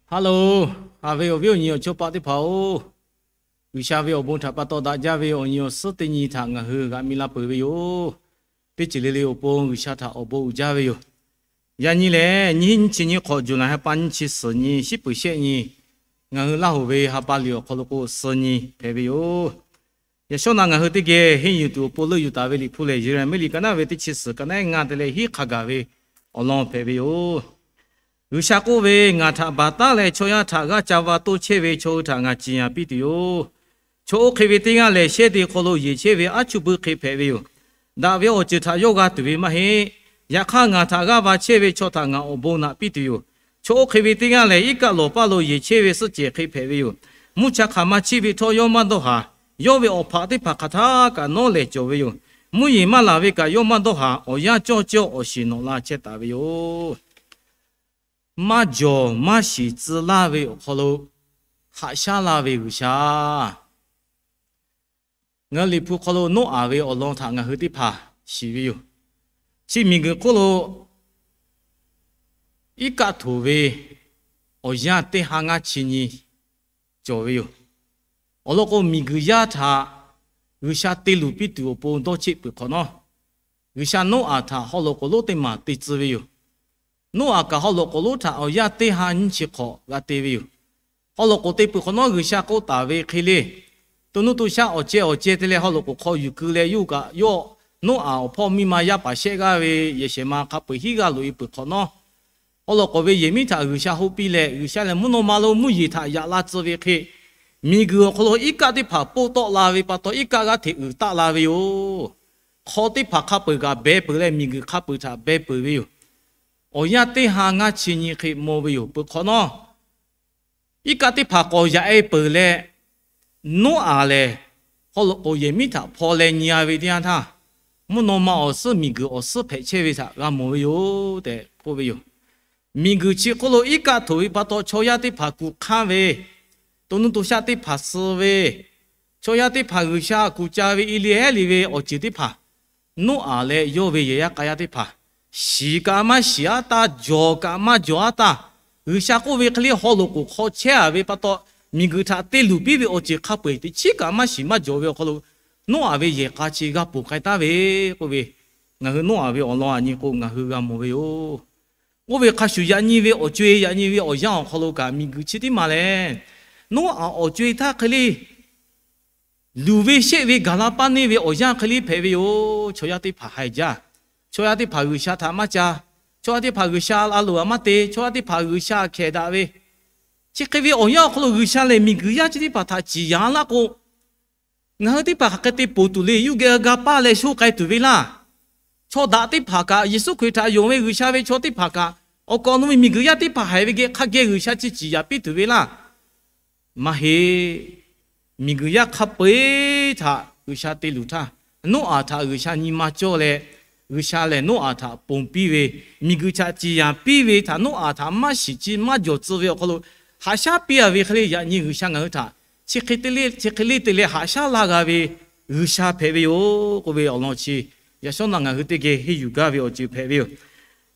Hello, haꞈ ve awˬ viˉ awˬ nyi awˬ chawˇ paˆ teˇ hpaˍ-oˬ, G'uiˬsha ve awˬ bon htaꞈ pa taw daꞈ jaˇ ve awˬ nyi awˬ suhˉ teˇ nyi htaꞈ ngaˬ hui g'aꞈ mi la peuˬ ve yoˬ. Teˇ ceuˬ le le awˬ pon G'uiˬsha htaꞈ awˬ bon uiˍ jaˇ ve yoˬ. Yaꞈ nyi lehˬ, nyiˇ hinˉ nyiˇ chi nyiˇ hk'awꞈ, July ha pa nyiˇ chi suhˍ nyi, shiˉ peuˍ shehˆ nyi, ngaˬ hui Laˇ hoˍ ve ha pa liꞈ awˬ hk'aw lo k'o suh nyi hpehꞈ ve yoˬ. Yaꞈ shawˉ naꞈ ngaˬ hui teˇ geh henˇ yuˬ tuˬ awˬ pon leuˆ yuˬ taˍ ve Liꞈ hpu lehˬ, Yeˍraˍmiˆ liꞈ ka naˉ ve teˇ chi suhˍ ka naˉ ngaˇ te leh hiˉ hk'a gaˬ ve awˬ lawn hpehꞈ ve yoˬ. G'uiˬsha k'oˆ ve, Ngaˬ htaꞈ baˬ taˉ leh chaw yaˇ htaꞈ g'aˇ ca va toˇ chehˇ ve chaw hui htaꞈ ngaˬ ciˍ yanˍ piˇ tuˬ yoˬ. Chaw oˇ hk'e ve teˇ g'aˇ lehˬ, shehˇ de hk'aw lo yeˬ chehˇ ve aˉ chuˇ buiˇ hk'e hpehꞈ ve yoˬ. Daꞈ ve awˬ ceuˬ htaꞈ yawˇ g'a tuˬ ve maˇ heˆ. Yaꞈ hk'aˇ, ngaˬ htaꞈ g'aˇ va chehˇ ve chaw htaꞈ ngaˬ awˬ bon naꞈ piˇ tuˬ yoˬ. Chaw oˇ hk'e ve teˇ g'aˇ lehˬ, iˉ kaˆ lawˬ paˇ lo yeˬ chehˇ ve suhˆ cehˬ hk'e hpehꞈ ve yoˬ. Mvuhˇ cha hk'aˬ ma chiˆ ve htawˇ yawˇ maˇ dawˇ haˍ. Yawˇ ve awˬ hpaꞈ teˇ hpaˍ hk'aˬ htaˇ kaꞈ nawˉ lehˬ cawˬ ve yoˬ. Mvuhˇ yeˬ maˇ laˬ ve kaꞈ yawˇ maˇ dawˇ haˍ. Awˬ yanˇ cawˇ cawˇ awˬ shiˍ nawꞈ la chehˇ taˍ ve yoˬ. Maˇ jawˬ maˇ shiˍ tcuh laˇ ve awˬ hk'aw lo haꞈ shaˉ laˇ ve G'uiˬsha. Ngaˬ hui Liꞈ hpu hk'aw lo Noˉaꞈ ve awˬ lawn htaꞈ ngaˬ hui teˇ hpaˍ shiˍ ve yoˬ. Chi miˬguiˬ hk'oˆ lo iˉ kaˆ htoꞈ ve awˬ yanˇ teˇ ha ngaˇ chi nyi cawˬ ve yoˬ. Awˬ lawn k'o, miˬguiˬ yaˇ htaꞈ G'uiˬsha te luˬ piˇ tuˬ awˬ pon dawˇ cheˆ peuˬ hk'awꞈ nawˉ, G'uiˬsha Noˉaꞈ htaꞈ haw loꞈ k'oˍ lonˉ teˇ maˬ te tcuh ve yoˬ. Noˉaꞈ kaꞈ haw loꞈ k'oˍ lonˉ htaꞈ awˬ yanˇ teˇ ha nyiˇ chi hk'awꞈ g'a te ve yoˬ. Haw loꞈ k'oˍ te peuˬ hk'awꞈ nawˉ, G'uiˬsha k'oˆ taˍ ve hk'e le, to nuˇ to shaˆ awˬ ceh awˬ ceh te leh haw loꞈ k'oˍ hk'aw yuˬ keu leh, yawˇ kaꞈ yawˇ Noˉaꞈ awˬ hpawˇ miˇ ma yaˇ paˍ shehˆ g'aˇ ve yehˬ shehˍ ma hk'a peu-eˬ hiˉ g'aˇ loꞈ-e peuˬ hk'awꞈ nawˉ, haw loꞈ k'oˍ ve yehˬ miˉ htaꞈ G'uiˬsha hoˆ piˇ leh, G'uiˬsha lehˬ mvuhˇ naw ma lo mvuhˇ yeˬ htaꞈ yaꞈ la tcuh ve hk'e, miˬguiˬ awˬ hk'aw lo iˉ kaˆ teˇ hpaˍ poˆ tawˆ la ve pa taw, iˉ kaˆ g'aˇ hteꞈ uiˍ taˆ la ve yoˬ. Hk'aw teˇ hpaˍ hk'a peu-eˬ kaꞈ beh peuˬ leh, miˬguiˬ hk'a peu-eˬ htaꞈ beh peuˬ ve yoˬ. Awˬ yanˇ teˇ ha ngaˇ chi nyi hk'e maw ve yoˬ. Peuˬ hk'awꞈ nawˉ, iˉ kaˆ teˇ hpaˍ k'awꞈ yaꞈ-e peuˬ leh, Noˉaꞈ lehˬ haw loꞈ k'oˍ yehˬ miˉ htaꞈ hpaw leh nyi-a ve teˇ yanˇ htaˇ, mvuhˇ naw ma awˬ suhˉ miˬguiˬ awˬ suhˉ hpehꞈ chehˇ ve htaꞈ g'a mawˬ ve yoˬ tehꞈ k'oˆ ve yoˬ. Miˬguiˬ chi hk'oˆ lo iˉ kaˆ htoꞈ ve pa taw, chaw yaˇ teˇ hpaˍ kuˬ hk'anˇ ve, to nuˇ to shaˆ teˇ hpaˍ suh ve, chaw yaˇ teˇ hpaˍ G'uiˬsha kuˬ ca ve, i liˇ hehˉ liˇ ve awˬ ceuˬ teˇ hpaˍ, Noˉaꞈ leh yawˇ ve yehˬ yaˇ k'a yaˇ teˇ hpaˍ shiˍ kaꞈ maˇ shiˍ-a taˇ, jawˬ kaꞈ maˇ jawˬ-a taˇ, G'uiˬsha k'oˆ ve hk'e le haw loꞈ k'oˍ hk'aw chehˇ-a ve pa taw, miˬguiˬ htaꞈ te luˬ piˇ ve awˬ ceuˬ hk'a peu-eˬ teꞈ chiˉ kaꞈ maˇ shiˍ maˇ jawˬ ve awˬ hk'aw lo, Noˉaꞈ ve yehˬ k'a chi g'a ponˬ k'ai taˍ ve k'oˆ ve, ngaˬ hui Noˉaꞈ ve awˬ lawn aꞈ nyi k'o ngaˬ hui g'a mawˬ ve yoˬ. Oˇ ve hk'a shuˍ, yaꞈ nyi ve awˬ co-e, yaꞈ nyi ve awˬ yanˇ awˬ hk'aw lo kaꞈ, miˬguiˬ chi teˇ maˬ lehˬ, Noˉaꞈ awˬ co-e htaˇ hk'e le luˬ ve sheˆ ve gaˬ la paˇ neˇ ve awˬ yanˇ hk'e le hpehꞈ ve yoˬ. Chaw yaˇ teˇ hpaˍ haiˬ jaˇ. Chaw yaˇ teˇ hpaˍ G'uiˬsha htaꞈ maˇ ca. Chaw yaˇ teˇ hpaˍ G'uiˬsha a loˍ-aꞈ maˇ te. Chaw yaˇ teˇ hpaˍ G'uiˬsha hkehˍ daꞈ ve, chi hk'e ve awˬ yanˇ awˬ hk'aw lo G'uiˬsha lehˬ miˬguiˬ yaˇ chi teˇ hpaˍ htaꞈ ciˍ yanˍ laˇ k'o, ngaˬ hui teˇ hpaˍ hk'aˬ hk'e te ponˬ tuˬ le. Yuˇ geh g'a paˇ leh shoˇ k'ai tuˬ ve laˇ. Chaw daꞈ teˇ hpaˍ kaꞈ, Yeˍsuˆ Hkriꞈ htaꞈ yonˍ ve G'uiˬsha ve chaw teˇ hpaˍ kaꞈ, awˬ kaˍ awˬ nu ve miˬguiˬ yaˇ teˇ hpaˍ haiˬ ve geh hk'a geh G'uiˬsha chi ciˍ yanˍ piˇ tuˬ ve laˇ. Maˇ heˆ. Miˬguiˬ yaˇ hk'a peu-eˬ htaꞈ G'uiˬsha te luˬ htaˇ, Noˉaꞈ htaꞈ G'uiˬsha nyi ma cawˇ leh, G'uiˬsha lehˬ Noˉaꞈ htaꞈ ponˬ piˇ ve, miˬguiˬ htaꞈ ciˍ yanˍ piˇ ve htaꞈ Noˉaꞈ htaꞈ maˇ shiˍ chi maˇ jawˬ tcuh ve awˬ hk'aw lo, haꞈ shaˉ piˇ-a ve hk'e le, yaꞈ nyi G'uiˬsha ngaˬ hui htaꞈ chi hk'e te le, chi hk'e le te leh haꞈ shaˉ laˇ g'a ve G'uiˬsha hpehꞈ ve yoˬ k'oˆ ve awˬ lawn chi, yaꞈ shawˉ naꞈ ngaˬ hui teˇ geh henˇ yuˬ gaˇ ve awˬ ceuˬ hpehꞈ ve yoˬ.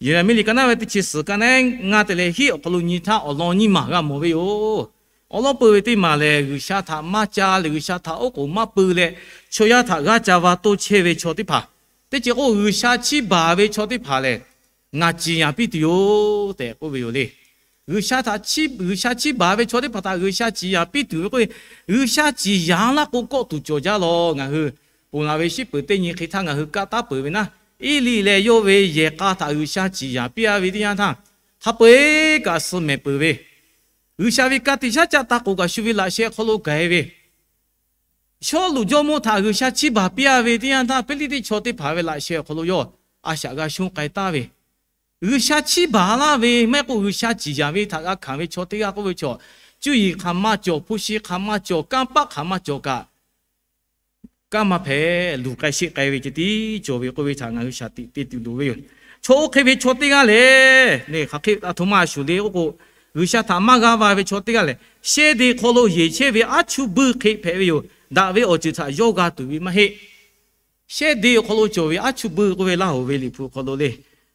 Yeˍraˍmiˆ liꞈ ka naˉ ve teˇ chi suhˍ ka naˉ ngaˇ te leh hiˉ awˬ hk'aw lo nyi htaˇ awˬ lawn nyiˇ maˬ g'a mawˬ ve yoˬ. Awˬ lawn peu ve teˇ maˬ lehˬ, G'uiˬsha htaꞈ maˇ ca leh G'uiˬsha htaꞈ oˉ k'oˍ maˇ peu leh, chaw yaˇ htaꞈ g'aˇ ca va toˇ chehˇ ve chaw teˇ hpaˍ, teˇ ceuˬ k'o G'uiˬsha chiˇ baˬ ve chaw teˇ hpaˍ lehˬ, ngaˬ ciˍ yanˍ piˇ tuˬ yoˬ tehꞈ k'oˆ ve yoˬ le. G'uiˬsha htaꞈ chiˇ, G'uiˬsha chiˇ baˬ ve chaw teˇ hpaˍ htaꞈ G'uiˬsha ciˍ yanˍ piˇ tuˬ ve k'oˆ ve, G'uiˬsha ciˍ yanˍ laˇ k'o kawˆ tuˬ cawˬ jaˇ lawˬ. Ngaˬ hui ponˬ laˬ ve shiˉ peuˍ teˇ nyi hk'e htaˇ ngaˬ hui kaˇ taˉ peuˬ ve naˉ, Eˇliˆ leh yawˇ ve yehˬ k'a htaꞈ G'uiˬsha ciˍ yanˍ piˇ-a ve teˇ yanˇ htaˇ, hk'a peu-eˬ kaꞈ suh mehˍ peuˬ ve, G'uiˬsha ve ka tiꞈ shaˉ caˆ taˇ k'oˍ kaꞈ shu ve laꞈ sheh hk'aw lo gaˬ-e ve, Sawˉluꞈ jawˇmawˇ htaꞈ G'uiˬsha chiˇ baˬ piˇ-a ve teˇ yanˇ htaˇ, Hpiˇliˇtiˆ chaw teˇ hpaˍ ve laꞈ sheh awˬ hk'aw lo yawˇ a shaꞈ g'a shonˇ k'ai taˍ ve, G'uiˬsha chiˇ baˬ laˇ ve maˇ heˆ k'o G'uiˬsha ciˍ yanˍ ve htaꞈ g'a hkanˍ ve chaw teˇ g'aˇ k'oˆ ve chaw, cuˇ yiˍ hk'aˬ ma cawˬ, hpu shi hk'aˬ ma cawˬ, kanˇ paˆ hk'aˬ ma cawˬ kaꞈ, kanˇ maˇ hpehꞈ, luˬ k'ai sheˆ k'ai ve ceh tiˉ cawˬ ve k'oˆ ve htaꞈ ngaˬ hui shaˍ tiꞈ te tuˬ loˍ ve yoˬ. Chaw oˇ hk'e ve chaw teˇ g'aˇ lehˬ, hk'aˬ hk'e a htoꞈ ma shuˍ le k'oˆ k'o, G'uiˬsha htaꞈ maˇ g'a va ve chaw teˇ g'aˇ lehˬ, shehˇ de hk'aw lo yeˬ chehˇ ve aˉ chuˇ buiˇ hk'e hpehꞈ ve yoˬ. Daꞈ ve awˬ ceuˬ htaꞈ yawˇ g'a tuˬ ve maˇ heˆ. Shehˇ de awˬ hk'aw lo cawˬ ve aˉ chuˇ buiˇ k'oˆ ve Laˇ hoˍ ve Liꞈ hpu hk'aw lo le,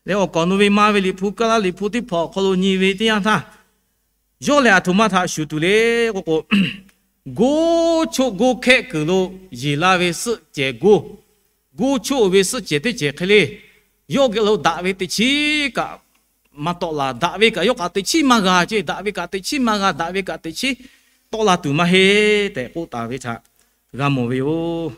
leh awˬ kaˍ awˬ nu ve ma ve Liꞈ hpu, Kaˇlaˇ Liꞈ hpu teˇ hpaˍ awˬ hk'aw lo nyi ve teˇ yanˇ htaˇ, Yawˇ lehˬ aˬ htoꞈ ma htaꞈ shuˍ tuˬ le k'o k'o, goˇ choˆ goˇ hkehˆ kuiˬ lo yeˬ la ve suhˆ cehˬ goˇ, goˇ choˆ ve suhˆ cehˬ teˇ cehˬ hk'e le, yawˇ geh lo daꞈ ve teꞈ chiˉ kaꞈ maˇ tawˆ la. Daꞈ ve kaꞈ yawˇ kaꞈ teꞈ chiˉ maˇ g'a ce. Daꞈ ve kaꞈ teꞈ chiˉ maˇ g'a. Daꞈ ve kaꞈ teꞈ chiˉ tawˆ la tuˬ maˇ heˆ tehꞈ k'oˆ taˍ ve htaꞈ g'a mawˬ ve yoˬ.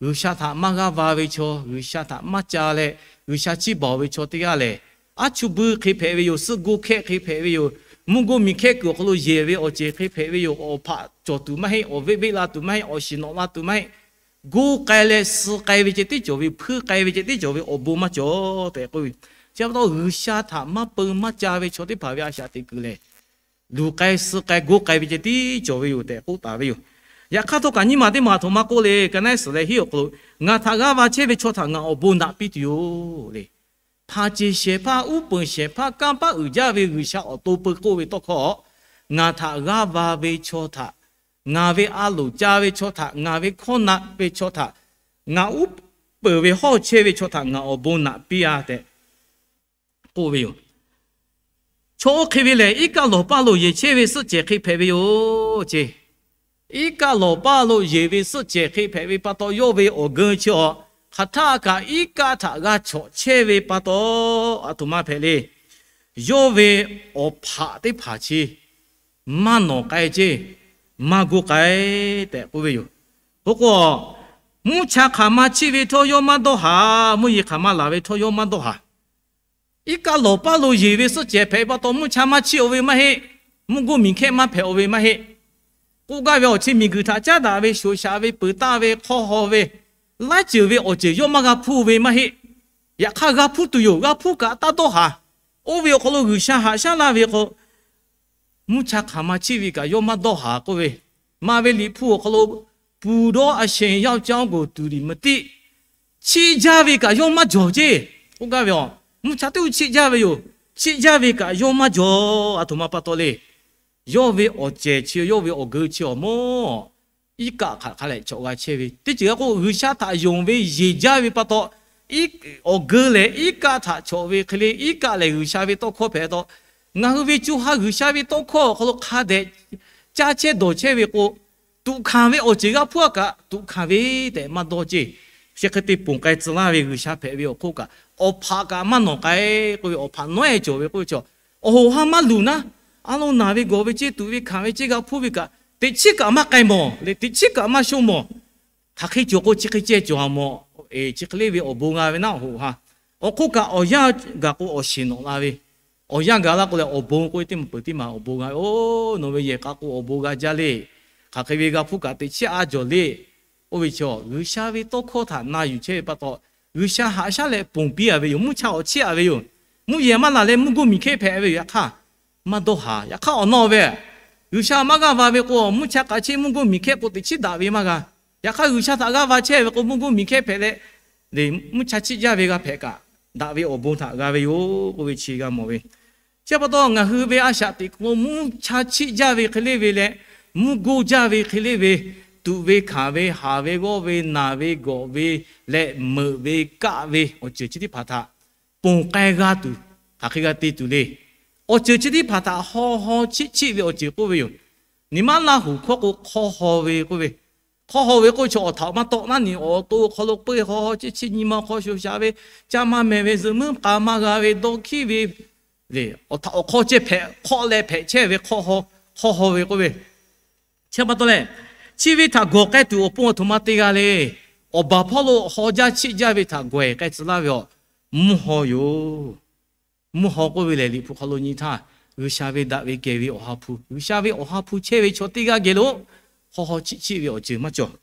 G'uiˬsha htaꞈ maˇ g'aˇ va ve chaw, G'uiˬsha htaꞈ maˇ ca leh G'uiˬsha chiˇ baˬ ve chaw teˇ g'aˇ lehˬ, aˉ chuˇ buiˇ hk'e hpehꞈ ve yoˬ. Suhˆ goˇ hkehˆ hk'e hpehꞈ ve yoˬ. Mvuhˇ goˇ miˬ hkehˆ kuiˬ awˬ hk'aw lo yehˬ ve awˬ ceuˬ hk'e hpehꞈ ve yoˬ. Awˬ hpaꞈ cawˬ tuˬ maˇ heˆ. Awˬ veˆ veˆ la tuˬ maˇ heˆ. Awˬ shiˍ nawꞈ la tuˬ maˇ heˆ. Goˇ k'ai leh suh k'ai ve ceh tiˉ cawˬ ve, hpuiˇ k'ai ve ceh tiˉ cawˬ ve awˬ bon maˇ cawˬ tehꞈ k'oˆ ve. Chi pa taw G'uiˬsha htaꞈ maˇ peu maˇ ca ve chaw teˇ hpaˍ ve a shaꞈ teꞈ kuiˬ lehˬ, luˬ k'ai suh k'ai goˇ k'ai ve ceh tiˉ cawˬ ve yoˬ tehꞈ k'oˆ taˍ ve yoˬ. Yaꞈ hk'aˇ htawˇ kaꞈ nyiˇ maˬ teˇ maˬ aˬ htoꞈ ma k'oˆ le, ka naˉ suhˍ leh hiˉ awˬ hk'aw lo, Ngaˬ htaꞈ g'aˇ va chehˇ ve chaw htaꞈ ngaˬ awˬ bon naꞈ piˇ tuˬ yoˬ le. Hpanˍ ceˬ shehˍ hpaˇ, uˉ peunˍ shehˍ hpaˇ, kanˇ paˆ uiˍ jaˇ ve G'uiˬsha awˬ to peu k'oˆ ve tawˇ hkawˇ, Ngaˬ htaꞈ g'aˇ va ve chaw htaꞈ, ngaˬ ve a loˍ ca ve chaw htaꞈ, ngaˬ ve hkawˇ naˆ ve chaw htaꞈ, ngaˬ uˉ peunˍ ve hawˇ chehˇ ve chaw htaꞈ ngaˬ awˬ bon naꞈ piˇ a tehꞈ k'oˆ ve yoˬ. Chaw oˇ hk'e ve lehˬ, iˉ kaˆ lawˬ paˇ lo yeˬ chehˇ ve suhˆ cehˬ hk'e hpehꞈ ve yoˬ ce. Iˉ kaˆ lawˬ paˇ lo yeˬ ve suhˆ cehˬ hk'e hpehꞈ ve pa taw, yawˇ ve awˬ geu chi awˬ hk'aˬ htaˇ kaꞈ iˉ kaˆ htaꞈ g'a chawꞈ chehˇ ve pa taw, aˬ htoꞈ ma hpehꞈ le. Yawˇ ve awˬ hpaꞈ teˇ hpaˍ chi maˇ nawˬ k'ai ce, maˇ goˇ k'ai tehꞈ k'oˆ ve yoˬ. K'o k'o, mvuhˇ cha hk'aˬ ma chiˆ ve htawˇ yawˇ maˇ dawˇ haˍ. Mvuhˇ yeˬ hk'aˬ ma laˬ ve htawˇ yawˇ maˇ dawˇ haˍ. Iˉ kaˆ lawˬ paˇ lo yeˬ ve suhˆ cehˬ hpehꞈ pa taw, mvuhˇ cha maˇ chiˆ-oˬ ve maˇ heˆ. Mvuhˇ goˇ miˬ hkehˆ maˇ hpehꞈ-oˬ ve maˇ heˆ. K'oˆ gaˇ ve awˬ chi miˬguiˬ htaꞈ caˉ daꞈ ve, shoˍ shaꞈ ve, peuˬ taˆ ve, hk'aw haw ve, laiˉ ceuˬ ve awˬ ceuˬ yawˇ maˇ g'a hpuˇ ve maˇ heˆ. Yaꞈ hk'aˇ g'a hpuˇ tuˬ yoˬ. G'a hpuˇ kaꞈ taˇ dawˇ haˍ. Oˇ ve awˬ hk'aw lo G'uiˬsha haꞈ shaˉ laˇ ve k'o, mvuhˇ cha hk'aˬ ma chiˆ ve kaꞈ yawˇ maˇ dawˇ haˍ k'oˆ ve, maˍ ve Liꞈ hpu awˬ hk'aw lo, ပုတော်အရှင်ယောက်ျားကို သူသည်မသိ, chiˆ jaˇ ve kaꞈ yawˇ maˇ jawˬ ce. K'oˆ gaˇ ve a, mvuhˇ cha teˇ g'uˇ chiˆ jaˇ ve yoˬ. Chiˆ jaˇ ve kaꞈ yawˇ maˇ jawˬ. Aˬ htoꞈ ma pa taw le. Yawˇ ve awˬ cehˬ chi, yawˇ ve awˬ geu chi awˬ mawˇ iˉ kaˆ hk'aˬ hk'a leh chawꞈ g'a chehˇ ve teˇ ceuˬ k'o, G'uiˬsha htaꞈ yonˍ ve yeˬ jaˇ ve pa taw, awˬ geu lehˬ iˉ kaˆ htaꞈ chawꞈ ve hk'e le, iˉ kaˆ lehˬ G'uiˬsha ve tawˇ hkawˇ hpehꞈ taw, ngaˬ hui ve co ha G'uiˬsha ve tawˇ hkawˇ awˬ hk'aw lo hk'a dehꞈ caˇ chehˇ dawˬ chehˇ ve k'o, tuꞈ hkanˍ ve awˬ ceuˬ g'a hpuˇ a kaꞈ tuꞈ hkanˍ ve tehꞈ maˇ dawˇ ce. Chi hk'e te ponˬ k'ai tcuh laˇ ve G'uiˬsha hpehꞈ ve awˬ hk'oˆ kaꞈ, awˬ hpaꞈ kaꞈ maˇ nawˬ k'ai k'oˆ ve, awˬ hpaꞈ nawˉ-ehˍ cawˬ ve k'oˆ ve chaw, awˬ hoꞈ ha maˇ luˬ naˉ, a lo naˬ ve gawˬ ve ce, tuꞈ ve hkanˍ ve ce g'a hpuˇ ve kaꞈ, teꞈ chiˉ kaꞈ maˇ k'ai mawˬ le, teꞈ chiˉ kaꞈ maˇ shonˇ mawˬ. Hk'aˬ hk'e cawˬ k'o chi hk'e ceh cawˬ a mawˬ. Chi hk'e le ve awˬ bon g'a ve naˉ awˬ hoꞈ ha. Awˬ hk'oˆ kaꞈ awˬ yanˇ gaˬ k'o awˬ shiˍ nawꞈ la ve, awˬ yanˇ gaˬ la k'o leh awˬ bon k'oˆ ve teˇ maˬ peuˬ teˇ maˬ awˬ bon g'a ve, oˬ, nawˬ ve yehˬ k'a k'o awˬ bon g'a jaˇ le. Hk'aˬ hk'e ve g'a hpuˇ kaꞈ teꞈ chiˉ a jawˬ le. Oˇ ve chaw G'uiˬsha ve tawˇ hkawˇ htaꞈ na yuˬ chehˇ ve pa taw, G'uiˬsha haꞈ shaˉ leh ponˬ piˇ a ve yoˬ. Mvuhˇ cha awˬ chiˇ a ve yoˬ. Mvuhˇ yeˬ maˇ laˬ leh mvuhˇ goˇ miˬ hkehˆ hpehꞈ ve yoˬ. Yaꞈ hk'aˇ maˇ dawˇ haˍ. Yaꞈ hk'aˇ awˬ nawˇ ve, G'uiˬsha maˇ g'aˇ va ve k'o, mvuhˇ cha k'aꞈ chiˆ mvuhˇ goˇ miˬ hkehˆ k'o teꞈ chiˉ daꞈ ve maˇ g'a. Yaꞈ hk'aˇ G'uiˬsha htaꞈ g'aˇ va chehˇ ve k'o, mvuhˇ goˇ miˬ hkehˆ hpehꞈ leh, mvuhˇ cha chiˆ jaˇ ve g'a hpehꞈ kaꞈ, daꞈ ve awˬ bon htaꞈ g'a ve yoˬ k'oˆ ve chi g'a mawˬ ve. Chi pa taw ngaˬ hui ve a shaꞈ teꞈ k'o mvuhˇ cha chiˆ jaˇ ve hk'e le ve leh, mvuhˇ goˇ jaˇ ve hk'e le ve, tuꞈ ve hkanˍ ve, haˍ ve g'awˇ ve, naˬ ve gawˬ ve, leh meuꞈ ve kaˆ ve awˬ ceuˬ chi teˇ hpaˍ htaꞈ ponˬ k'ai g'a tuˬ, hk'aˬ hk'e g'a te tuˬ le. Awˬ ceuˬ chi teˇ hpaˍ htaꞈ haw haw chiˆ chiˆ ve awˬ ceuˬ k'oˆ ve yoˬ. Nyi ma Laˇ huˍ hkawˇ k'o hk'aw haw ve k'oˆ ve, hk'aw haw ve k'oˆ ve chaw awˬ htaꞈ maˇ tawˆ naˉ ni, awˬ to hk'aw lo peu haw haw chiˆ chiˆ, nyi ma hk'aw shoˍ shaˍ ve, caˇ maˇ mehˍ ve, zuhꞈ muiˉ k'a maˇ g'a ve, dawˇ hkiˉ ve, le, awˬ htaꞈ awˬ hk'aw ceh hpehꞈ hk'awˆ leh hpehꞈ chehˇ ve hk'aw haw, hk'aw haw ve k'oˆ ve, chi pa taw leh, chi ve htaꞈ gawˬ k'ai tuˬ awˬ pon aˬ htoꞈ ma te g'a le. Awˬ baˬ hpawˇ lo haw jaˇ chiˆ jaˇ ve htaꞈ gawˬ-ehˍ k'ai tcuh laˇ ve awˬ, mvuhˇ haw yoˬ. Mvuhˇ haw k'oˆ ve lehˬ, Liꞈ hpu hk'aw lo nyi htaˇ, G'uiˬsha ve daꞈ ve kehˬ ve Awˬ ha hpu, G'uiˬsha ve Awˬ ha hpu chehˇ ve chaw teˇ g'aˇ geh lo haw haw chiˆ chiˆ ve awˬ ceuˬ maˇ cawˬ.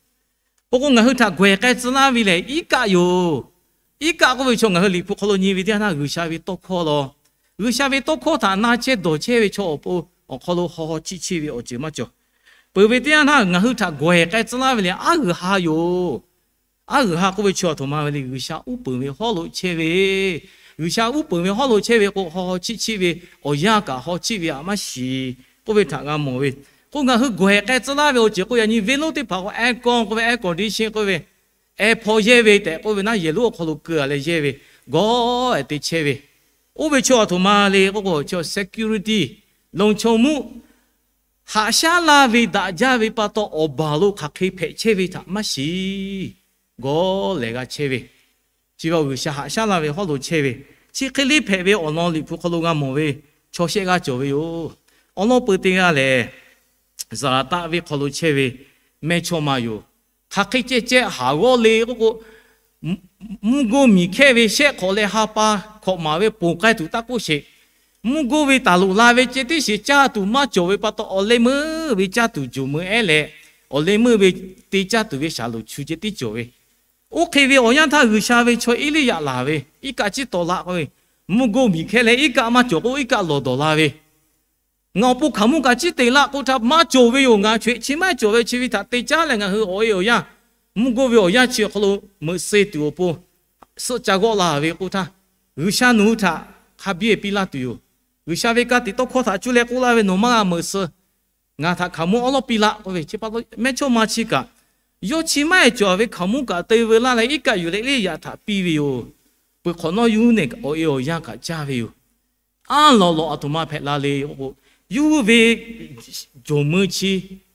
K'o k'o, ngaˬ hui htaꞈ gawˬ-ehˍ k'ai tcuh laˇ ve lehˬ, iˉ kaˆ yoˬ. Iˉ kaˆ k'oˆ ve chaw ngaˬ hui Liꞈ hpu hk'aw lo nyi ve teˇ yanˇ htaˇ, G'uiˬsha ve tawˇ hkawˇ law. G'uiˬsha ve tawˇ hkawˇ htaꞈ na chehˇ dawˬ chehˇ ve chaw awˬ pon awˬ hk'aw lo haw haw chiˆ chiˆ ve awˬ ceuˬ maˇ cawˬ. Peuˬ ve teˇ yanˇ htaˇ ngaˬ hui htaꞈ gawˬ-ehˍ k'ai tcuh laˇ ve lehˬ, aˉ g'uiˬ ha yoˬ. Aˉ g'uiˬ ha k'oˆ ve chi aˬ htoꞈ ma ve le, G'uiˬsha uˉ peunˍ ve hawˉ lo chehˇ ve, G'uiˬsha uˉ peunˍ ve hawˉ lo chehˇ ve k'o, haw haw chiˆ chiˆ ve, awˬ yanˇ kaꞈ haw chiˆ ve aꞈ maˇ shiˍ k'oˆ ve htaꞈ g'a mawˬ ve. K'o, ngaˬ hui gawˬ-ehˍ k'ai tcuh laˇ ve awˬ ceuˬ k'o, yaꞈ nyi venˇ lonˉ teˇ hpaˍ k'o, aircon k'oˆ ve, air condition k'oˆ ve, airport yehˇ ve tehꞈ k'oˆ ve naˉ, yehˬ lonˉ awˬ hk'aw lo keu-a leh yehˇ ve, gawˬ-ehˍ te chehˇ ve. Oˇ ve chi aˬ htoꞈ ma le k'oˆ k'o, security, လုံခြုံမှု Haꞈ shaˉ laˇ ve daꞈ jaˇ ve pa taw, awˬ baˬ lo hk'aˬ hk'e hpehꞈ chehˇ ve htaꞈ maˇ shiˍ. Gawˇ lehˬ g'a chehˇ ve, chi ve G'uiˬsha haꞈ shaˉ laˇ ve hawˉ lo chehˇ ve, chi hk'e le hpehꞈ ve awˬ lawn Liꞈ hpu hk'aw lo g'a mawˬ ve chaw shehˆ g'aˇ cawˬ ve yoˬ. Awˬ lawn peuˬ teˇ g'aˇ lehˬ, Zaˍlaˍtaˆ venˇ hk'aw lo chehˇ ve mehˇchawˇma yoˬ. Hk'aˬ hk'e ceh ceh haˍ g'awˇ le k'oˆ k'o, mvuhˇ goˇ miˬ hkehˇ ve shehˆ hk'awꞈ leh ha pa hkawꞈ maˍ ve ponˬ k'ai tuˬ taˇ k'oˆ sheˍ. Mvuhˇ goˇ ve taˍ loꞈ la ve ceh tiˉ sheˍ caˇ tuˬ maˇ cawˬ ve pa taw, awˬ leh meuˇ ve caˇ tuˬ jawˬ meuˇ ehˉ leh, awˬ leh meuˇ ve te caˇ tuˬ ve shaˍlonˍ chu ceh tiˉ cawˬ ve. Oˇ hk'e ve awˬ yanˇ htaˇ G'uiˬsha ve chaw Eˇliˇyaꞈ laˬ ve, iˉ kaˆ ciˉ taw laˆ k'oˆ ve, mvuhˇ goˇ miˬ hkehˇ leh iˉ kaˆ maˇ cawˬ k'o, iˉ kaˆ lawˬ dawˬ la ve, ngaˬ awˬ pon hkaoˍmonˇ kaꞈ ciˉ te laˆ k'oˆ htaˇ, maˇ cawˬ ve yoˬ. Ngaˬ chawehꞈ chi maˇ cawˬ ve chi ve htaꞈ te caˉ leh ngaˬ hui awˬ e awˬ yanˇ, mvuhˇ goˇ ve awˬ yanˇ chi awˬ hk'aw lo meuꞈ suh tuˬ awˬ pon suhˆ ca g'awˆ la ve k'oˆ htaˇ, G'uiˬsha nawˬ hui htaꞈ hk'a biˇ piˇ laˇ tuˬ yoˬ. G'uiˬsha ve ka tiꞈ tawˇ hkawˇ htaꞈ cuˇ leh k'oˆ laˇ ve, nawˬ maˇ g'a meuꞈ suh. Ngaˬ htaꞈ hkaoˍmonˇ awˉ lawˉ piˇ laˆ k'oˆ ve, chi pa taw mehˇchawˇma chi kaꞈ, yawˇ chi maˇ heˆ cawˬ ve hkaoˍmonˇ kaꞈ te veu laˇ leh iˉ kaˆ yuˬ leh Eˇliˇyaꞈ htaꞈ piˇ ve yoˬ. Peuˬ hk'awꞈ nawˉ yuˇ nehˬ awˬ e awˬ yanˇ kaꞈ caˇ ve yoˬ. Aˉ lawꞈ lawꞈ aˬ htoꞈ ma hpehꞈ la le k'o, yuˇ ve jawˬ meuˇ chi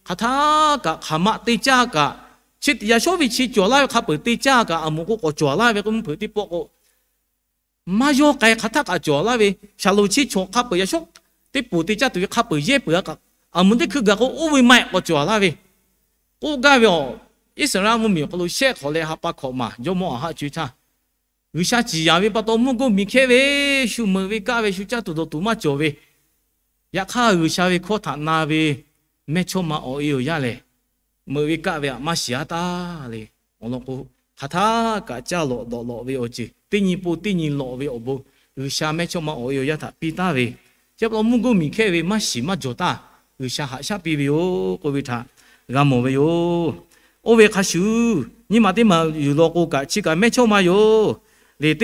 hk'aˬ htaˇ kaꞈ hk'aˬ ma te caˇ kaꞈ, chi yaꞈ shawˉ ve chi cawˬ laˇ ve hk'a peuˬ te caˇ kaꞈ, aˬ moˍ k'o k'awꞈ cawˬ laˇ ve k'oˆ mvuhˇ hpeuꞈ teˇ pawˆ k'o, maˇ yawˇ k'ai hk'aˬ htaˇ kaꞈ cawˬ laˇ ve, shaˍlonˍ chi chaw hk'a peuˬ yaꞈ shawˉ teˇ poˬ te caˇ tuˬ ve hk'a peuˬ yehˇ peuˬ a kaꞈ, aˬ moˍ teˇ hkui gaˬ k'o oˇ ve maˇ heˆ k'awꞈ cawˬ laˇ ve, k'oˆ gaˇ ve awˬ, Iˉsaˍreˍlaˆ mvuhˇmiˬ awˬ hk'aw lo shehˆ hk'awꞈ leh ha pa hkawꞈ maˍ jawˇmawˇ Aˍhaˆ co e htaˇ, G'uiˬsha ciˍ yanˍ ve pa taw mvuhˇ goˇ miˬ hkehˇ ve, shu meuꞈ ve kaˆ ve, shu caˇ tuˬ dawˬ tuˬ maˇ cawˬ ve, yaꞈ hk'aˇ G'uiˬsha ve hkawˇ htaꞈ na ve mehˇchawˇma awˬ e awˬ yanˇ lehˬ, meuꞈ ve kaˆ ve htaꞈ maˇ shiˍ a taˇ le. Awˬ lawn k'o, hk'aˬ htaˇ kaꞈ caˇ lawꞈ dawꞈ lawꞈ ve awˬ ceuˬ, teˇ nyi po teˇ nyi lawꞈ ve awˬ bon, G'uiˬsha mehˇchawˇma awˬ e awˬ yanˇ htaꞈ piˇ taˍ ve, chi pa taw mvuhˇ goˇ miˬ hkehˇ ve maˇ shiˍ maˇ jawˬ taˇ, G'uiˬsha haꞈ shaˉ piˇ ve yoˬ k'oˆ ve htaꞈ g'a mawˬ ve yoˬ. Oˇ ve hk'a shuˍ, nyiˇ maˬ teˇ maˬ yuˬ law k'o kaꞈ chi kaꞈ mehˇchawˇma yoˬ. Lehˬ,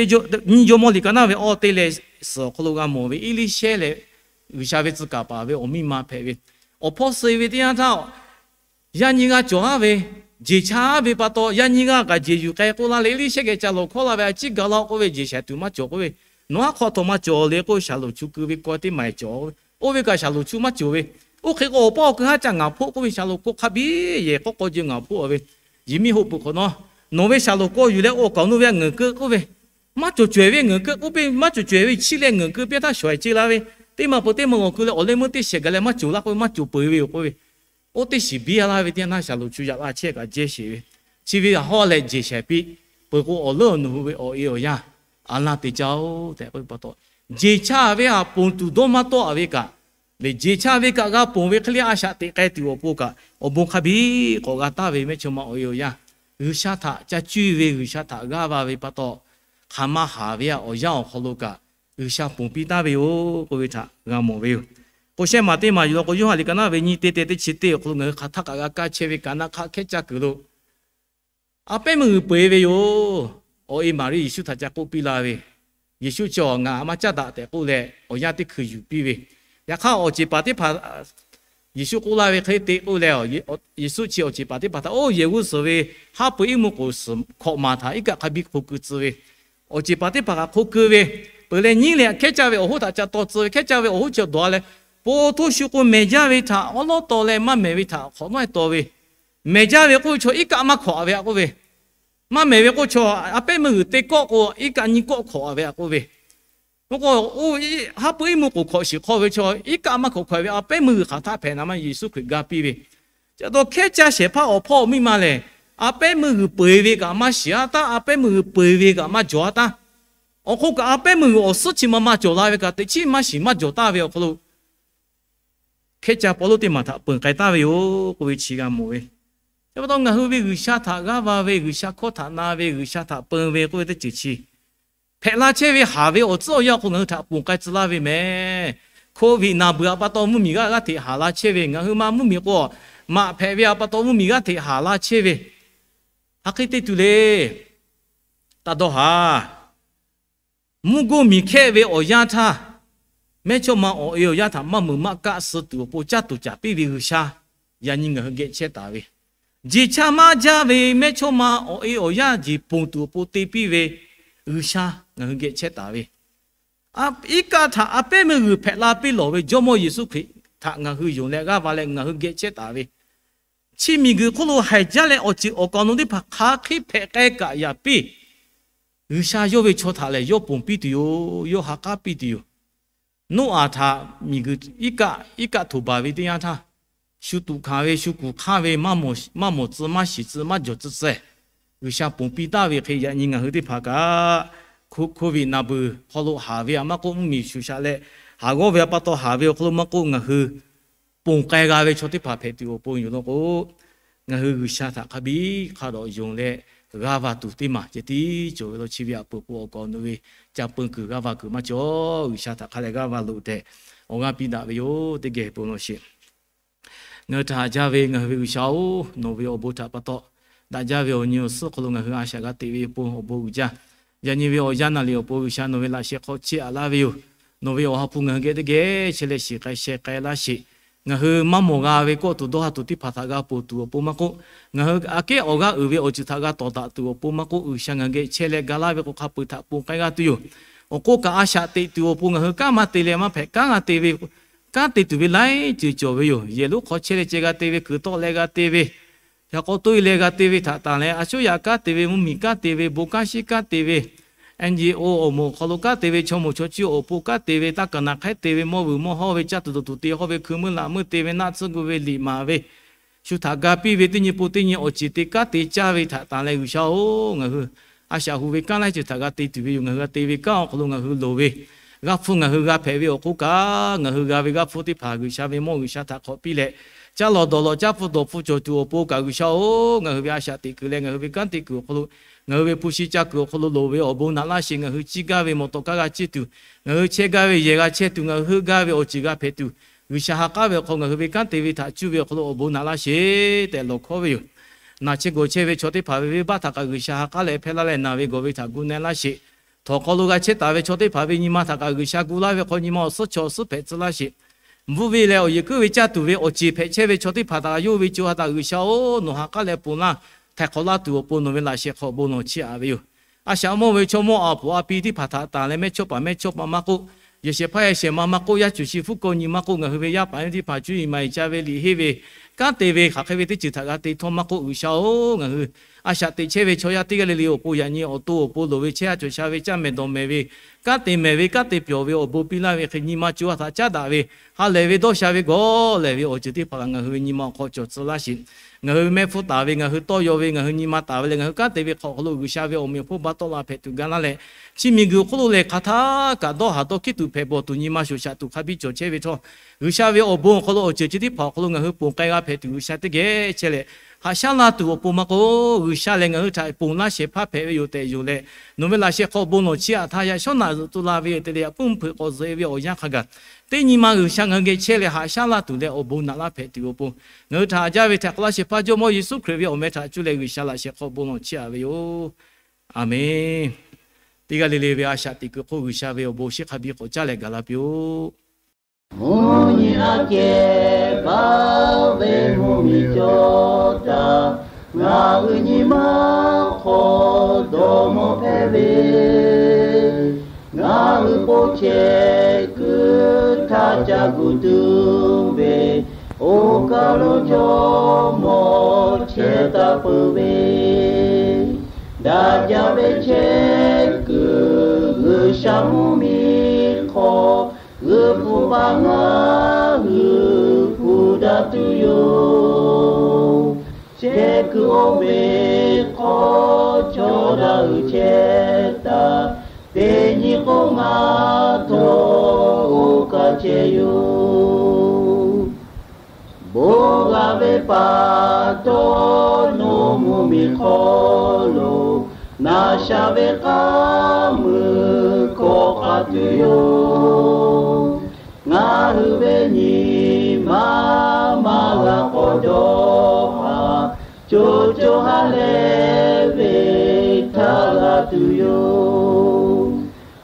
nyiˇ Jawˇmawˇ liꞈ ka naˇ ve awˇ te leh suhˍ awˬ hk'aw lo g'a mawˬ ve Eˇliˇshehˇ leh G'uiˬsha ve tcuh kaˍ paˍ ve awˬ miˇ ma hpehꞈ ve, awˬ hpawˇ suh ve teˇ yanˇ htaˇ, yaˇ nyiˇ g'aˇ cawˬ haˉ ve, jeˬ chaˇ ve pa taw yaˇ nyiˇ g'aˇ kaꞈ jeˬ yuˬ k'ai k'oˆ laˇ leh, Eˇliˇshehˇ geh ca lawˬ hkawˇ laˇ ve, a ciˉ gaˬ la k'oˆ ve, jeˬ shaiˍ tuˬ maˇ cawˬ k'oˆ ve, nawˬ aˉ hk'aw htawꞈ ma cawˬ le k'oˆ ve, shaˍlonˍ chu keu ve kawehˇ teˇ maˬ cawˬ. Oˇ ve kaꞈ shaˍlonˍ chu maˇ cawˬ ve, oˇ hk'e k'o awˬ pawˆ awˬ keu haˉ ca ngaˬ hpoˆ k'oˆ ve, shaˍlonˍ kawˇ hk'a biˇ yehˬ k'awˇ k'aw jeh ngaˬ hpoˆ ve, yehˬ miˇ hoˆ peuˬ hk'awꞈ nawˉ, nawˬ ve shaˍlonˍ kawˇ yuˬ leh oˇ k'aoˍ nu ve a ngaˬ keu k'oˆ ve, maˇ cawˬ cawehˬ ve ngaˬ keu k'oˆ piˇ, maˇ cawˬ cawehˬ ve chiˇ leh ngaˬ keu piˇ htaˇ shawˍ e ce la ve, teˇ maˬ peuˬ teˇ maˬ ngaˬ keu leh awˬ leh meuˇ teˇ shehˍ gaˬ leh maˇ cawˬ laˇ k'oˆ ve, maˇ cawˬ peuˬ ve yoˬ k'oˆ ve, oˇ teˇ shiˍ biˇ laˇ ve teˇ yanˇ htaˇ shaˍlonˍ chu yaꞈ la chehˇ kaꞈ jehˇ sheˍ ve, chi ve a hawˉ leh jeˬ shaiˍ piˇ, peuˬ k'o awˬ leuˉ awˬ nu hui ve awˬ e awˬ yanˇ a laˇ te caˇ oˬ tehꞈ k'oˆ ve pa taw, jeˬ chaˇ ve htaꞈ ponˬ tuˬ dawˇ maˇ tawˆ ve kaꞈ, lehˬ jeˬ chaˇ ve kaꞈ g'a ponˬ ve hk'e le a shaꞈ teꞈ k'ai tuˬ awˬ pon kaꞈ awˬ bon hk'a biˇ k'awꞈ g'a taˍ ve mehˇchawˇma awˬ e awˬ yanˇ, G'uiˬsha htaꞈ ca cuˇ ve G'uiˬsha htaꞈ g'aˇ va ve pa taw, hk'aˬ ma haˍ ve awˬ yanˇ awˬ hk'aw lo kaꞈ G'uiˬsha ponˬ piˇ taˍ ve yoˬ k'oˆ ve htaꞈ g'a mawˬ ve yoˬ. K'o shehˆ maˬ teˇ maˬ yuˬ law k'o, Yoˇhanˬ liꞈ ka naˇ ve nyiˇ te te teˇ chi teˇ awˬ hk'aw lo ngaˬ hui hk'aˬ htaˇ kaꞈ g'a kaˇ chehˇ ve kaꞈ naˆ hk'aˆ hkehˉ caˇ kuiˬ lo a pehˉ meuˇ g'uiˬ peu eˬ ve yoˬ. Awˬ e Maˍriˆ Yeˍsuˆ htaꞈ ca k'oˆ piˇ la ve, Yeˍsuˆ chi awˬ ngaˬ a ma caˇ daꞈ tehꞈ k'oˆ leh awˬ yanˇ teˇ hkui yuˬ piˇ ve, yaꞈ hk'aˇ awˬ ceˬ paˍ teˇ hpaˍ Yeˍsuˆ k'oˆ laˇ ve hk'e te k'oˆ leh, Yeˍsuˆ chi awˬ ceˬ paˍ teˇ hpaˍ htaꞈ, oˇ yehˬ g'uˇ suhˍ ve haˉ pui iˉ mvuhˇ k'oˍ suhˍ hkawꞈ maˍ htaꞈ iˉ kaˆ hk'a biˇ hk'o keu tcuh ve, awˬ ceˬ paˍ teˇ hpaˍ kaꞈ hk'o keu ve, peuˬ leh nyiˉ leh hkehˉ caˇ ve awˬ hoˉ htaꞈ ca taw tcuh ve, hkehˉ caˇ ve awˬ hoˉ chi dawˬ leh, po htoˇ shu k'o mehˬ jaˇ ve htaꞈ awˉ lawˉ taw leh maˇ mehˬ ve htaꞈ hk'awꞈ nawˉ e taw ve, mehˬ jaˇ ve k'oˆ ve chaw iˉ kaˆ maˇ hkawꞈ ve a k'oˆ ve, maˇ mehˬ ve k'oˆ chaw a pehˉ meuˇ g'uiˬ te kawˆ k'o iˉ kaˆ nyiˇ kawˆ hkawꞈ ve a k'oˆ ve, k'o k'o, haˉ pui iˉ mvuhˇ k'oˍ hkawꞈ shiˍ hk'aw ve chaw iˉ kaˆ maˇ hkawꞈ hkawꞈ ve a pehˉ meuˇ g'uiˬ hk'aˬ htaˇ hpehꞈ na maˇ Yeˍsuˆ Hkriꞈ ga piˇ ve, chi taw hkehˉ caˇ shehˍ hpaˇ awˬ hpawˇ awˬ miˇ ma lehˬ, a pehˉ meuˇ g'uiˬ peu eˬ ve kaꞈ maˇ shiˍ a taˇ, a pehˉ meuˇ g'uiˬ peu eˬ ve kaꞈ maˇ jawˬ a taˇ, awˬ hk'oˆ kaꞈ a pehˉ meuˇ g'uiˬ awˬ suhˉ chi ma ma cawˬ la ve kaꞈ teꞈ chiˉ maˇ shiˍ maˇ jawˬ taˍ ve awˬ hk'aw lo hkehˉ caˇ Pawˇluˆ teˇ maˬ htaꞈ peunˍ k'ai taˍ ve yoˬ k'oˆ ve chi g'a mawˬ ve. Chi pa taw ngaˬ hui ve G'uiˬsha htaꞈ g'aˇ va ve, G'uiˬsha hkawˇ htaꞈ na ve, G'uiˬsha htaꞈ peun ve k'oˆ ve teˇ ceuˬ chi hpehꞈ la chehˇ ve haˍ ve awˬ tcuhˉ awˬ yanˇ awˬ hk'aw ngaˬ hui htaꞈ ponˬ k'ai tcuh laˇ ve mehˍ. Covid naˬ beuˬ a pa taw mvuhˇmiˬ g'aˇ g'aˇ hteꞈ haˍ la chehˇ ve, ngaˬ hui ma mvuhˇmiˬ k'o maꞈ hpehꞈ ve a pa taw mvuhˇmiˬ g'aˇ hteꞈ haˍ la chehˇ ve, hk'aˬ hk'e te tuˬ le. Taˇ dawˇ haˍ. Mvuhˇ goˇ miˬ hkehˆ ve awˬ yanˇ htaˇ, mehˇchawˇma awˬ e awˬ yanˇ htaꞈ maˇ meuꞈ maˇ kaˆ suh tuˬ awˬ pon caˇ tuˬ caˍ piˇ ve G'uiˬsha yaꞈ nyi ngaˬ hui geh chehˇ taˍ ve, jeˬ chaˇ maˇ jaˇ ve mehˇchawˇma awˬ e awˬ yanˇ jeˬ ponˬ tuˬ awˬ pon te piˇ ve G'uiˬsha ngaˬ hui geh chehˇ taˍ ve, iˉ kaˆ htaꞈ a pehˉ meuˇ g'uiˬ hpehꞈ la piˇ lawˬ ve Jawˇmawˇ Yeˍsuˆ Hkriꞈ htaꞈ ngaˬ hui yonˍ leh g'aˇ va leh ngaˬ hui geh chehˇ taˍ ve, chi miˬguiˬ hk'oˆ lo haiˬ jaˇ leh awˬ ceuˬ awˬ kaˍ awˬ nu teˇ hpaˍ hk'a hk'e hpehꞈ k'ai kaꞈ yaꞈ piˇ, G'uiˬsha yawˇ ve chaw htaꞈ lehˬ yawˇ ponˬ piˇ tuˬ yoˬ. Yawˇ ha k'aˉ piˇ tuˬ yoˬ. Noˉaꞈ htaꞈ miˬguiˬ iˉ kaˆ iˉ kaˆ htoꞈ baˬ ve teˇ yanˇ htaˇ, shu tuꞈ hkanˍ ve, shu kuˬ hk'anˇ ve, maˇ mawˬ tcuh maˇ shiˍ tcuh maˇ jawˬ tcuh tcuh, G'uiˬsha ponˬ piˇ taˍ ve hk'e, yaꞈ nyi ngaˬ hui teˇ hpaˍ kaꞈ, COVID na beuˬ hk'aw lo haˍ ve aꞈ maˇ k'oˆ, mvuhˇmiˬ shuˍ shaꞈ leh haˍ g'awˇ ve aꞈ pa taw haˍ ve awˬ hk'aw lo maˇ k'oˆ, ngaˬ hui ponˬ k'ai g'a ve chaw teˇ hpaˍ hpehꞈ tuˬ awˬ pon yoˬ law k'o, ngaˬ hui G'uiˬsha htaꞈ hk'a biˇ hk'a dawꞈ yonˍ leh g'aˇ va tuˬ teˇ maˬ ceh tiˉ cawˬ ve law. Chi ve aꞈ peuˬ k'o, awˬ kaˍ awˬ nu ve ca peu kuiˬ g'aˇ va kuiˬ maˇ cawˬ. G'uiˬsha htaꞈ hk'a leh g'aˇ va loꞈ tehꞈ awˬ g'aˇ piˇ daꞈ ve yoˬ. Teˇ geh bon lawˬ sheˍ. Ngaˬ hui htaꞈ haꞈ jaˇ ve ngaˬ hui ve G'uiˬsha-oˬ, nawˬ ve awˬ bon htaꞈ pa taw, daꞈ jaˇ ve awˬ nyi awˬ suhˉ hk'aw lo ngaˬ hui a shaꞈ g'a teꞈ ve awˬ pon awˬ bon uiˍ jaˇ. Yaꞈ nyi ve awˬ yanˇ naˍ riˍ awˬ pon G'uiˬsha nawˬ ve laꞈ sheh hk'aw chiˇ aꞈ laˇ ve yoˬ. Nawˬ ve awˬ ha hpu ngaˬ hui geh teˇ geh chehˇ leh shiˍ k'ai sheh k'ai laˇ sheˍ. Ngaˬ hui maˇ mawˬ g'a ve kawˆ tuˬ dawˇ ha tuˬ teˇ hpaˍ htaꞈ g'a ponˬ tuˬ awˬ pon maˇ k'oˆ, ngaˬ hui aꞈ kehˉ awˬ g'aˇ uiˍ ve awˬ ceuˬ htaꞈ g'a tawˍ daꞈ tuˬ awˬ pon maˇ k'oˆ, G'uiˬsha ngaˬ hui geh chehˇ leh ga laˇ ve k'o, hk'a peu-eˬ htaꞈ ponˬ k'ai g'a tuˬ yoˬ. Awˬ k'oˆ kaꞈ, a shaꞈ teꞈ tuˬ awˬ pon ngaˬ hui kanˉ maˇ te leh maˇ hpehꞈ, kanˉ g'a te ve, kanˉ te tuˬ ve laiˉ ceuˬ cawˬ ve yoˬ. Yehˬ lonˉ hk'aw chehˇ leh ceh g'a te ve, kuiˬ tawˆ leh g'a te ve, yaꞈ k'aw toˇ e leh g'a te ve htaꞈ tanˬ leh, a shuˉ yaꞈ kanˉ te ve, mvuhˇmiˬ kanˉ te ve, bon kanˉ shiˉ kanˉ te ve, NGO awˬ moˍ awˬ hk'aw lo kanˉ te ve, chaw moˍ chaw cuˇ awˬ pon kanˉ te ve, taˇ kaˍ naˍ hk'ehˉ te ve, mawˇ vuiˬ mawˇ hawˇ ve, caˇ tuˬ dawˬ tuˬ te hawˇ ve, hkui meuˇ laꞈ meuˇ te ve, naˆ tsuhˇ gu ve, liꞈ maˍ ve, shu htaꞈ ga piˇ ve, teˇ nyi pon teˇ nyi awˬ ceˬ te kanˉ te caˇ ve htaꞈ tanˬ leh, G'uiˬsha-oˬ, ngaˬ hui a shaꞈ hu ve kanˉ laiˉ ceuˬ htaꞈ g'a te tuˬ ve yoˬ. Ngaˬ hui g'a te ve kanˉ awˬ hk'aw lo ngaˬ hui loˍ ve g'aˇ hpfuhˇ ngaˬ hui g'a hpehꞈ ve awˬ hk'oˆ kaꞈ, ngaˬ hui g'a ve g'aˇ hpfuhˇ teˇ hpaˍ G'uiˬsha ve mawˇ G'uiˬsha htaꞈ hk'awꞈ piˇ leh, caˇ lawˬ dawˬ lawˬ caˇ hpu dawˬ hpu cawˬ tuˬ awˬ pon kaꞈ, G'uiˬsha-oˬ, ngaˬ hui ve a shaꞈ teꞈ kuiˬ leh ngaˬ hui ve kanˉ te kuiˬ awˬ hk'aw lo, ngaˬ hui ve hpu shi ca kuiˬ awˬ hk'aw lo loˍ ve awˬ bon naꞈ laˇ sheˍ. Ngaˬ hui ciˇ gaˇ ve mawˬ tawˍ kaˇ g'a ciˇ tuˬ, ngaˬ hui chehˇ gaˇ ve yehˬ g'a chehˇ tuˬ, ngaˬ hui heuˆ gaˇ ve awˬ ceuˬ g'a hpehꞈ tuˬ, G'uiˬsha ha k'aˉ ve awˬ hk'aw ngaˬ hui ve kanˉ te ve htaꞈ cuˇ ve awˬ hk'aw lo awˬ bon naꞈ laˇ sheˍ tehꞈ lawˬ hkawˉ ve yoˬ. Naˬ chehˇ gawˬ chehˇ ve chaw teˇ hpaˍ ve venˇbaˆ htaꞈ kaꞈ G'uiˬsha ha k'aˉ leh hpehˇ laˇ leh, naˬ ve gawˬ ve htaꞈ gu na laˇ sheˍ. Htawnˍ hk'aw lo g'a chehˇ taˍ ve chaw teˇ hpaˍ ve nyi ma htaꞈ kaꞈ G'uiˬsha gu laˇ ve hk'aw nyi ma awˬ suhˉ chaw awˬ suhˉ hpehꞈ tcuh laˇ sheˍ. Bvuhˆ ve leh awˬ yeˬ kuiˉ ve caˇ tuˬ ve awˬ ceˬ hpehꞈ chehˇ ve chaw teˇ hpaˍ htaꞈ kaꞈ yawˇ ve co ha htaꞈ G'uiˬsha-oˬ, nawˬ ha k'aˉ leh ponˬ laˇ, htaiˍ hk'awꞈ laˇ tuˬ awˬ pon nawˬ ve laꞈ sheh hk'aw bon lawˬ chiˇ aꞈ ve yoˬ. A shaꞈ mawˇ ve chaw mawˇ aˬ poˍ a pi teˇ hpaˍ htaꞈ tanˬ leh, mehˇchawˇpaˍ mehˇchawˇma maˇ k'oˆ, yehˬ shehˍ hpaˇ yehˬ shehˍ ma maˇ k'oˆ, yaˇ cuˬ shi hpfuhˇ kawˆ nyi maˇ k'oˆ, ngaˬ hui ve yaˇ paˍ yaˇ miˇ teˇ hpaˍ cuˇ yiˍ maˍ yiˍ ca ve liꞈ henˇ ve, kanˉ te ve hk'aˬ hk'e ve teˇ ceuˬ htaꞈ g'a te htawˇ maˇ k'oˆ, G'uiˬsha-oˬ, ngaˬ hui a shaꞈ teꞈ chehˇ ve chaw yaˇ teˇ g'aˇ le le awˬ pon yaꞈ nyi awˬ to awˬ pon loˍ ve chehˇ ha cawˬ sha ve caˇ mehˍ dawˬ mehˍ ve, kanˉ te mehˍ ve, kanˉ te pyawˬ ve awˬ bon piˇ laˇ ve hk'e, nyi ma co ha htaꞈ caˉ daꞈ ve, ha lehˬ ve dawˇ sha ve gawˬ lehˬ ve awˬ ceuˬ teˇ hpaˍ kaꞈ ngaˬ hui ve nyi ma awˬ hk'aw cawˬ tcuh laˇ sheˍ. Ngaˬ hui ve mehˆ hpfuhˇ taˍ ve, ngaˬ hui tawˇ yaw ve, ngaˬ hui nyi ma taˍ ve leh ngaˬ hui kanˉ te ve hk'aw awˬ hk'aw lo G'uiˬsha ve awˬ meꞈ awˬ hponˇ ba tawˆ la hpehꞈ tuˬ ga laˇ leh, chi miˬguiˬ hk'oˆ lo lehˬ hk'aˬ htaˇ kaꞈ dawˇ haˍ dawˇ hkiˉ tuˬ hpehꞈ bawˬ tuˬ nyi ma shoˍ shaꞈ tuˬ hk'a biˇ cawˬ chehˇ ve htawˇ, G'uiˬsha ve awˬ bon awˬ hk'aw lo awˬ ceuˬ chi teˇ hpaˍ awˬ hk'aw lo ngaˬ hui ponˬ k'ai g'a hpehꞈ tuˬ G'uiˬsha teˇ geh chehˇ leh, haꞈ shaˉ laˇ tuˬ awˬ pon maˇ k'oˆ, G'uiˬsha lehˬ ngaˬ hui htaꞈ ponˬ laˇ shehˍ hpaˇ hpehꞈ ve yoˬ tehꞈ yonˍ leh, nawˬ ve laꞈ sheh hk'aw bon lawˬ chiˇ aꞈ htaˇ yaꞈ shawˉ naꞈ zuhꞈ tu la ve yoˬ tehꞈ leh, yaꞈ puiˉ mvuhˇ hpeuꞈ k'awꞈ zuhꞈ e ve awˬ yanˇ hk'a gaˬ, teˇ nyi ma G'uiˬsha ngaˬ hui geh chehˇ leh haꞈ shaˉ laˇ tuˬ leh awˬ bon naꞈ laˇ hpehꞈ tuˬ awˬ pon, ngaˬ hui htaꞈ haꞈ jaˇ ve htaꞈ hk'aˬ laˇ shehˍ hpaˇ Jawˇmawˇ Yeˍsuˆ Hkriꞈ ve awˬ meh htaꞈ cuˇ leh G'uiˬsha laꞈ sheh hk'aw bon lawˬ chiˇ aꞈ ve yoˬ. Aˬmenˍ. Teˇ g'aˇ le le ve a shaꞈ teꞈ kuiˬ hk'oˆ G'uiˬsha ve awˬ bon shinˉ hk'a biˇ k'awꞈ caˉ leh gaˬ la piˇ-oˆ. Mvuhˇ nyi aꞈ kehˬ baˆ ve mvuhˇmiˬ cawˬ htaˇ, ngaˬ hui nyi ma hk'aw dawˇ mawˇ hpehꞈ ve, ngaˬ hui po chehˇ kuiˬ htaꞈ ca gu tuˬ ve, oˇ kaˬ lo Jawˇmawˇ chehˇ taˍ peuˬ ve, daꞈ jaˇ ve chehˇ kuiˬ G'uiˬsha mvuhˇmiˬ hk'aw g'uiˬ hpu paˍ ngaˬ hui hpu daꞈ tuˬ yoˬ. Chehˇ kuiˬ oˇ ve hk'aw chaw daꞈ uiˍ chehˇ taˍ, teˇ nyi k'o ngaˬ htawˇ oˇ kaˬ chehˇ yoˬ. Bon g'a ve pa taw nawˬ mvuhˇmiˬ hk'aw lo, naˬ sha ve k'aˉ mui hkawꞈ k'aꞈ tuˬ yoˬ. Ngaˬ hui ve nyi ma maˇ g'a k'awꞈ dawˇ haˍ, co co ha leh ve htaꞈ g'a tuˬ yoˬ.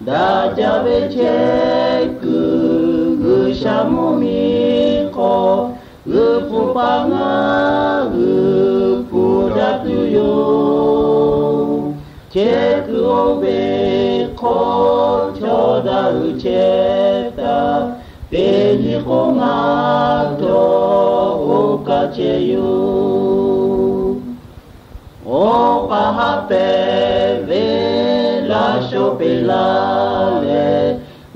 Daꞈ jaˇ ve chehˇ kuiˬ G'uiˬsha mvuhˇmiˬ hk'aw g'uiˬ hpu paˍ ngaˬ hui hpu daꞈ tuˬ yoˬ. Chehˇ kuiˬ oˇ ve hk'aw chaw daꞈ uiˍ chehˇ taˍ, Teˇ nyi k'o ngaˬ htawˇ oˇ kaˇ chehˇ yoˬ. Awˬ pa haˉ pehˍ ve laˇ shawˉ peꞈ laˇ leh,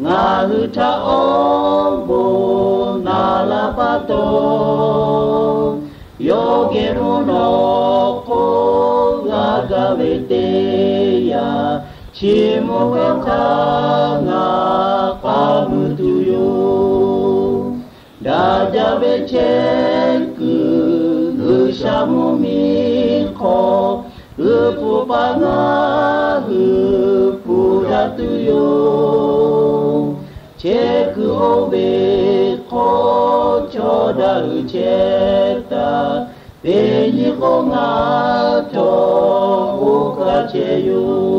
ngaˬ hui htaꞈ awˬ bon naˍ laˇ pa taw, yawˇ geh mvuhˇ naw k'o g'a gaˇ ve teˇ yanˇ, chi mvuhˇ hk'aˇ ngaˬ k'a mui tuˬ yoˬ. Daꞈ jaˇ ve chehˇ kuiˬ G'uiˬsha mvuhˇmiˬ hk'aw, g'uiˬ pfuhˍ paˍ ngaˬ hui hpu daꞈ tuˬ yoˬ. Chehˇ kuiˬ oˇ ve hk'aw chaw daꞈ uiˍ chehˇ taˍ, teˇ nyi k'o ngaˬ htawˇ oˇ kaˇ chehˇ yoˬ.